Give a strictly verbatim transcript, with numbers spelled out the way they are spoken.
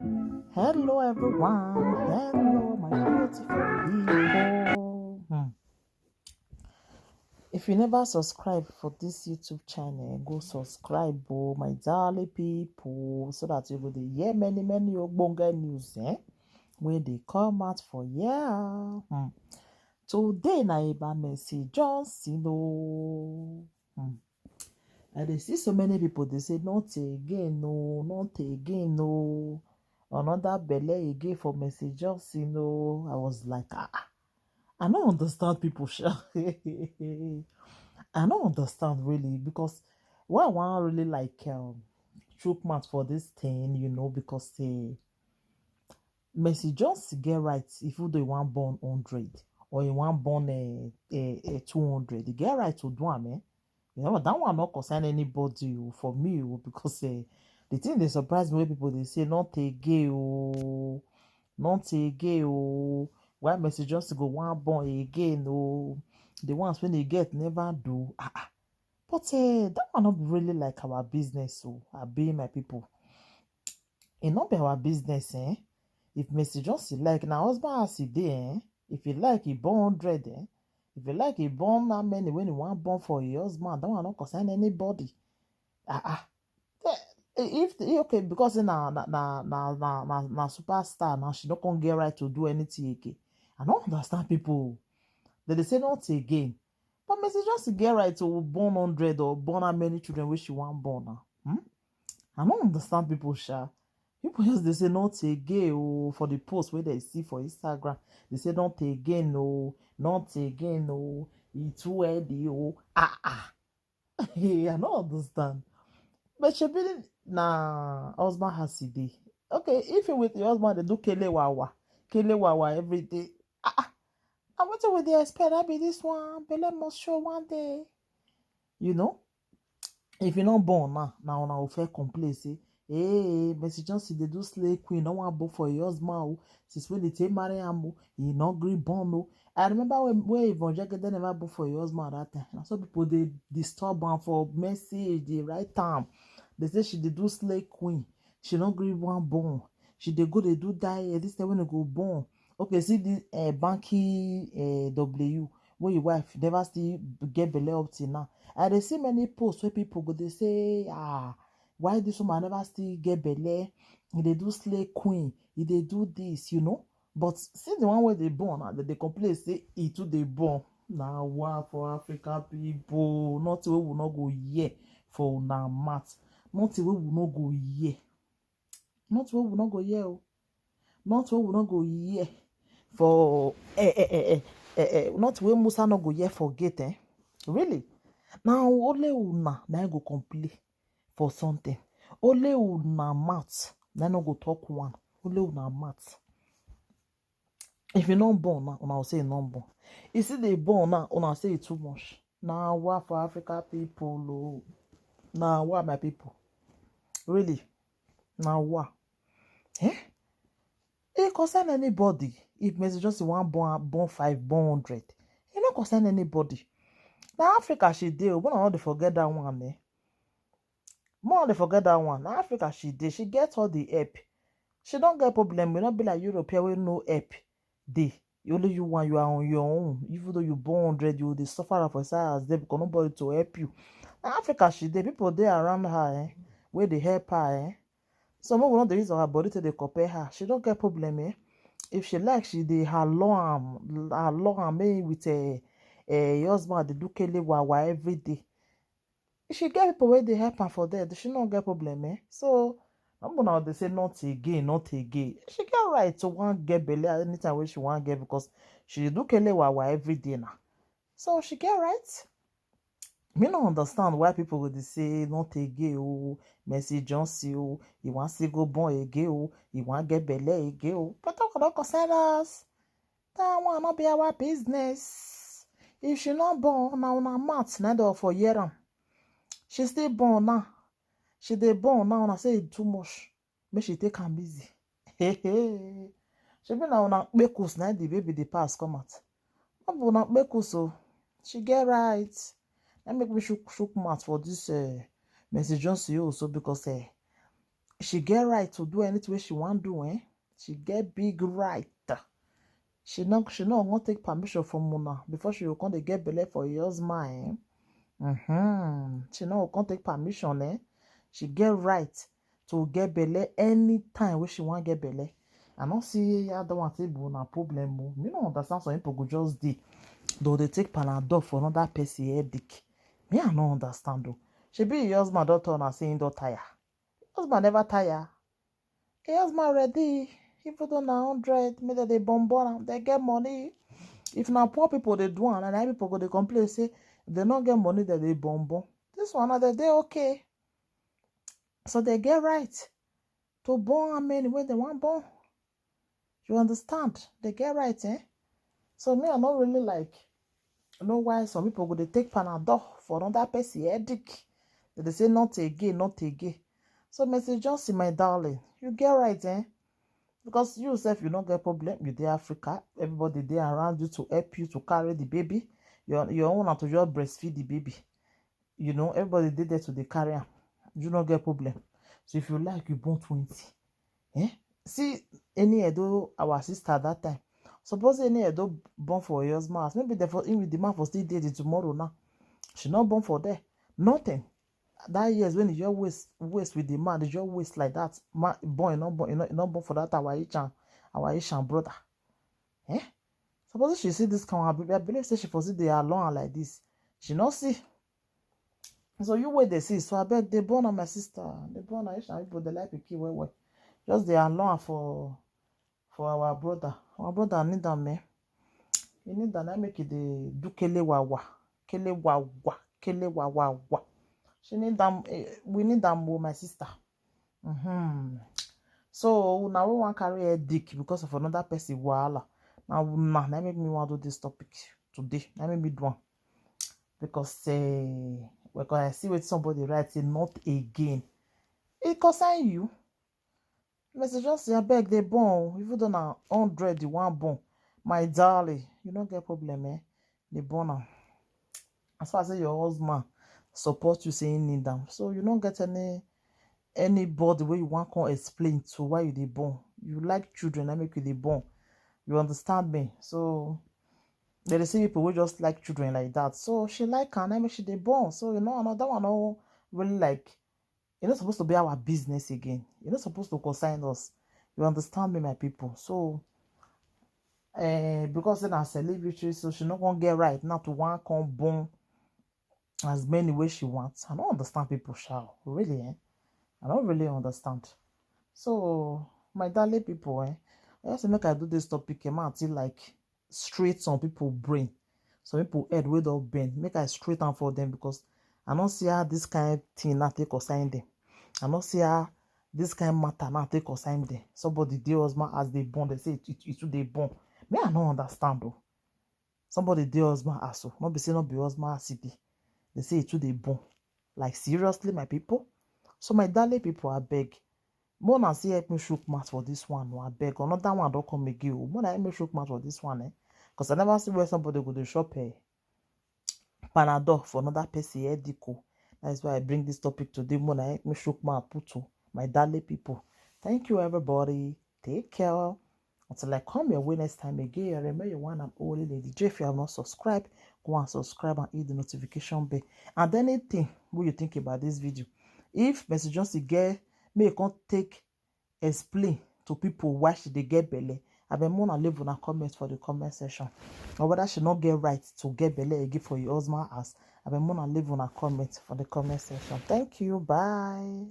Hello, everyone. Hello, my beautiful people. Hmm. If you never subscribe for this YouTube channel, go subscribe, oh, my darling people, so that you go dey hear many, many ogbonge news, eh? Wey dey come out for here. Hmm. Today na about Mercy Johnson, oh. Hmm. I dey see so many people dey say, "Not again, no, not again, no. Another belle again for Mercy Johnson, no." I was like, "Ah, ah. I no understand people, sha." I no understand really, because why I wan really, like, um, chook mouth for this thing, you know, because say Mercy Johnson get right, even though he wan born hundred or he wan born, eh, eh, eh, two hundred, he get right to do am, eh? You know, that one no concern anybody, oh, for me, oh, because, eh, the thing dey surprise me wey people dey say, "Not again, oh, not again, oh." Why Mercy Johnson go wan born again, oh? The ones wey dey get never do. Ah, ah. But, eh, that one no be really, like, our business, oh, abi, my people. E no be our business, eh? If Mercy Johnson like, na husband house e dey, eh? If he like, he born hundred, eh? If he like, he born how many when he wan born for him husband, that one no concern anybody. Ah, ah. Eh, if, okay, because say na, na, na, na, na, na, na superstar, now she no come get right to do anything again. I no understand people. They dey say, "Not again." But Mercy Johnson get right to born hundred or born how many children wey she wan born now. Hmm? I no understand people, sha. People just dey say, "Not again, oh," for the post wey they see for Instagram. They say, "Not again, oh, not again, oh. E too early, oh." Ah, ah. I no understand. But shebi na husband house e dey. Okay, if you with your husband, they do kele wawa, kele wawa every day. Ah, ah. And wetin we dey expect? That be this one, belle must show one day. You know? If you no born now, now una go first complain say, "Hey, Mercy Johnson dey do slay queen, no wan born for your husband, oh. Since when they take marry am, oh, he no gree born, oh." I remember when, when Yvonne Jegede never born for your husband that time. Na so people dey disturb am for message, dey write am. They say she dey do slay queen. She no gree wan born. She dey go dey do diet. This time when e go born. Okay, see this, eh, Banky, eh, W, wey your wife never still get belle up till now. I dey see many posts where people go dey say, "Ah, why this woman never still get belle? E dey do slay queen. E dey do this, you know." But see the one wey dey born now, they dey complain say e too dey born. Na wa for Africa people, nothing wey we no go hear for una mouth. Nothing wey we no go hear. Nothing wey we no go hear, oh. Nothing wey we no go hear for, eh, eh, eh, eh, eh, eh, nothing wey Musa no go hear for gate, eh? Really? Na only una na go complain for something. Only una mouth na no go talk one. Only una mouth. If you no born now, una go say you no born. You see the born now, una say e too much. Na wa for Africa people, oh. Na wa, my people. Really? Na wa. Eh? E concern anybody if Mercy Johnson wan born, born five, born hundred? E no concern anybody. Na Africa she dey, oh, una no dey forget that one, eh? Una no dey forget that one. Na Africa she dey, she get all the help. She don get problem, e no be like Europe here wey no help dey. Only you one, you are on your own. Even though you born hundred, you dey suffer am for inside house there because nobody to help you. Na Africa she dey, people dey around her, eh, wey dey help her, eh. So make we no dey use our body to dey compare her. She don get problem, eh. If she like, she dey allow am, allow am, make with, eh, eh, your husband dey do kele wawa every day. She get people wey dey help am for there. She no get problem, eh. So, no be una dey say, "Not again, not again." She get right to wan get belle anytime wey she wan get because she dey do kele wawa every day now. So she get right. Me no understand why people go dey say, "Not again, oh, Mercy Johnson, oh, he wan still go born again, oh, he wan get belle again, oh." But that one no concern us. That one no be our business. If she no born, na una mouth na dey for hear am. She still born now. She dey born now, una say e too much. Make she take am easy. Shebi na una kpekus na the baby dey pass come out. No be una kpekus o. She get right. Na make me shook, shook mouth for this, eh, Mercy Johnson also because, eh, She get right to do anything wey she wan do, eh? She get big right. She no, she no wan take permission from una before she go come dey get belle for your husband, eh? Mm-hmm. She no go come take permission, eh? She get right to get belle anytime wey she wan get belle. I no see how that one take be una problem o. Me no understand some people go just dey. They dey take Panadol for another person headache. Me, I no understand o. Shebi your husband don tell una say he don tire? Husband never tire. Your husband ready. Even though na hundred, make dem dey born born am, dem get money. If na poor people dey do am, na people go dey complain say if dem no get money, dem dey born born. This one, na dem dey okay. So dem get right to born how many wey dem wan born. You understand? Dem get right, eh? So me, I no really like know why some people go dey take Panadol for another person headache. Dem dey say not again, not again. So Missus Johnson, my darling, you get right, eh? Because you sef, you no get problem. You dey Africa, everybody dey around you to help you to carry the baby. Your, your own na to just breastfeed the baby. You know, everybody dey there to dey carry am. You no get problem. So if you like, you born twenty. Eh? See, any Edo, our sister that time. Suppose any Edo born for your husband house, maybe the, for, the man for still dey the tomorrow now. She no born for there. Nothing. That years when you just waste, waste with the man, you just waste like that. Man, born, you no born, you no, you no born for that our Ishan, our Ishan brother. Eh? Suppose she see this kind of, I believe say she for see the alone like this. She no see. So you wey dey see, so abeg, dey born am, my sister. Dey born am, Ishan people dey like pikin well well. Just dey alone for, for our brother. Our brother need am, eh? He need am, na make he dey do kele wawa, kele wawa, kele wawa. She need am, eh, we need am o, my sister. Mm-hmm. So now we wan carry headache because of another person wahala. Now, now, na make me wan do this topic today. Na make me do am because, eh, because I see wetin somebody write say not again. E concern you. Missus Johnson, abeg, dey born o. Even though na hundred you wan born, my darling, you no get problem, eh? Dey born am. As far as say your husband support you, say he need am, so you no get any, anybody wey you wan come explain to why you dey born. You like children, na make you dey born. You understand me? So dem dey see people wey just like children like that. So she like am, na make she dey born. So you know, another one no really like, e no suppose to be our business again. E no suppose to concern us. You understand me, my people? So, eh, because say na celebrity, so she no come get right now to wan come born as many wey she want. I no understand people, sha, really, eh? I no really understand. So, my darling people, eh, I just say make I do this topic, eh, make I take, like, straight some people brain, some people head wey don bend. Make I straight am for them because I no see how this kind thing now take concern them. I no see how this kind matter now take concern them. Somebody dey husband as dey born, dem say e, e, e too dey born. Me, I no understand o. Somebody dey husband as o, no be say no be husband as e dey. Dem say e too dey born. Like, seriously, my people? So my darling people, abeg, make una still help me chook mouth for this one o, abeg. Another one don come again o. Make una help me chook mouth for this one, eh? Because I never see where somebody go dey chop, eh, Panadol for another person headache o. That is why I bring this topic today. Make una help me chook mouth put o, my darling people. Thank you, everybody. Take care. Until I come your way next time again, remember your one and only Lady J. If you have not subscribed, go and subscribe and hit the notification bell. And anything wey you think about this video, if Missus Johnson get, make e come take explain to people why she dey get belle, abeg, make una leave una comment for the comment section. Or whether she no get right to get belle again for your husband house, abeg, make una leave una comment for the comment section. Thank you. Bye.